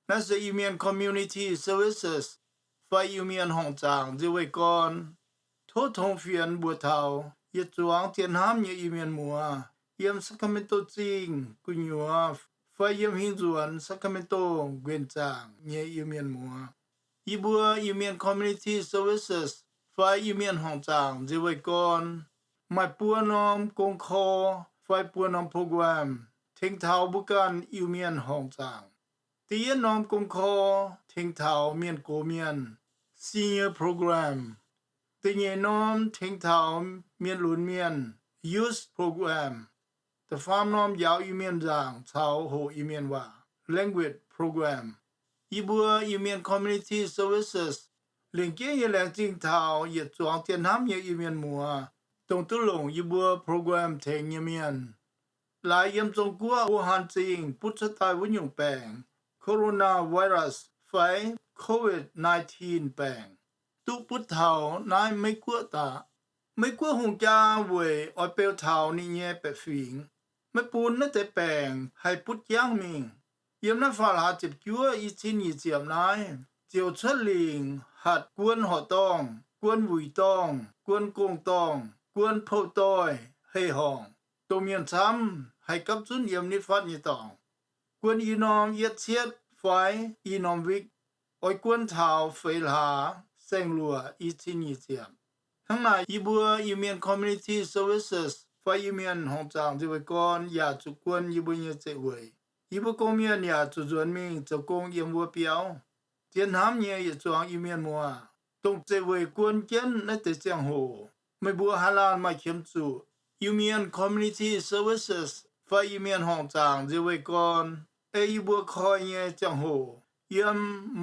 Naaiv se Iu-Mienh Community Services fai Iu-Mienh Horngc Zaangc Nzie Weih Gorn. Tov tongx fienx mbuox taux yietc zuangx zien hnamv nyei Iu-Mienh muoz yiem Sacramento Zingh gu'nyuoz fai yiem hingh nzuonx Sacramento nquenh zaangc nyei Iu-Mienh muoz. Yie mbuo Iu-Mienh Community Services fai Iu-Mienh Horngc Zaangc Nzie Weih Gorn maaih buo norm gong korv fai buo norm program tengx taux mbuo ganh Iu-Mienh horngc zaangc. Da'yietv norm gong korv tengx taux mienh gox mienh, Senior Program. Da'nyeic norm tengx taux mienh lunx mienh, Youth Program. Da'faam norm njaaux Iu-Mienh nzaangc caux hoqc Iu-Mienh waac, Language Program. Yie mbuo Iu-Mienh Community Services lengc jeiv nyei laengz zingh taux yietc zuangx zien hnamv nyei Iu-Mienh muoz, dongh duqv longc yie mbuo program tengx nyei mienh. Laaix yiem Zong-Guoqv Wuhan Zingh butv cuotv daaih wuov nyungc baengc, coronavirus fai COVID nineteen baengc, duqv butv taux naaiv Meiv Guoqv daaih. Meiv Guoqv hungh jaa weic oix beu taux ninh nyei baeqc fingx, maiv bun naaiv deix baengc haih butv jangv mingh. Yiem naaiv faam hlaax ziepc juov i cin nyic ziepc naaiv ziouc cuotv lingc hatc guon horqc dorngh, guon wuic dorngh, guon gong-dorngh, guon pou-doix hei-horngc, dongh mienh camv haih gapv zunv yiem nitv fatv nyei dorngx. Guon i norm yietv cietv fai i norm wikv, oix guon taux feix hlaax saeng-luoqc i cin nyic ziepc. Hnangv naaic yie mbuo Iu-Mienh Community Services fai Iu-Mienh Horngc Zaangc Nzie Weih Gorn yaac zuqc guon yie mbuo nyei zeiv-weic. Yie mbuo gong-mienh yaac zuqc nzuonx mingh zoux gong yiem wuov biauv. Zien hnamv nyei yietc zuangx Iu-Mienh muoz, dongh zeiv-weic guon jienv naaiv deix ziangh hoc, meih mbuo haaix laanh maaih qiemx zuqc Iu-Mienh Community Services fai Iu-Mienh Horngc Zaangc Nzie Weih Gorn ei yie mbuo koi nyei ziangh hoc, yiem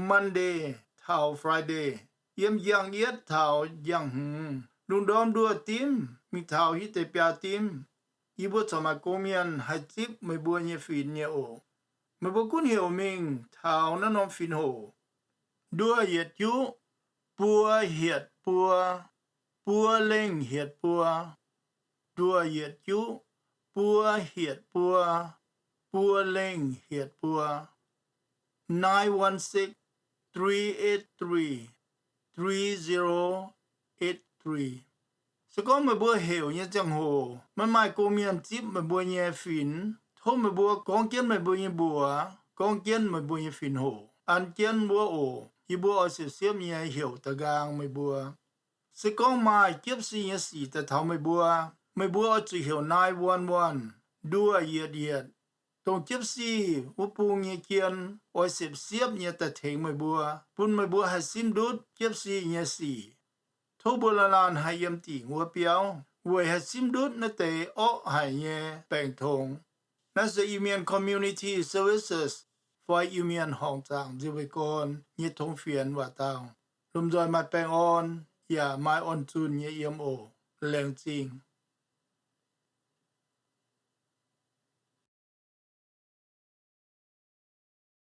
Monday taux Friday, yiem njang yietv taux njang hmz, lungh ndorm nduoh dimv mingh taux hitv deix biaa dimv, yie mbuo corc maaih gong-mienh haih zipv meih mbuo nyei finx nyei oc. Meih mbuo gunv heuc mingh taux naaiv norm finx hoc: nduoh yietc juqv buo hietc buo, buo lengh hietc buo. Nduoh yietc juqv buo hietc buo, buo lengh hietc buo. Nine one six, three eight three, three zero eight three. Se gorngv meih mbuo heuc nyei ziangh hoc maiv maaih gong-mienh zipv meih mbuo nyei finx, tov meih mbuo gorngv jienv meih mbuo nyei mbuox, gorngv jienv meih mbuo nyei finx hoc an jienv wuov oc. Yie mbuo oix siepv-siepv nyei heuc da'nqaang meih mbuo. Se gorngv maaih jiepv sic nyei sic daaih taux meih mbuo, meih mbuo oix zuqc heuc nine one one, nduoh yietc yietc. Dongh jiepv sic wuov bung nyei jien oix siepv-siepv nyei daaih tengx meih mbuo, bun meih mbuo haih simv ndutv jiepv sic nyei sic. Tov mbuo laanh laanh haih yiem dingc wuov biauv weic haih simv ndutv naaiv deix orqv haic nyei baengc tongx. Naaiv se Iu-Mienh Community Services fai Iu-Mienh Horngc Zaangc Nzie Weih Gorn nyei tongx fienx waac-dauh. Lomh nzoih maaih baengh orn yaac maaih orn-zunh nyei yiem oc. Laengz zingh.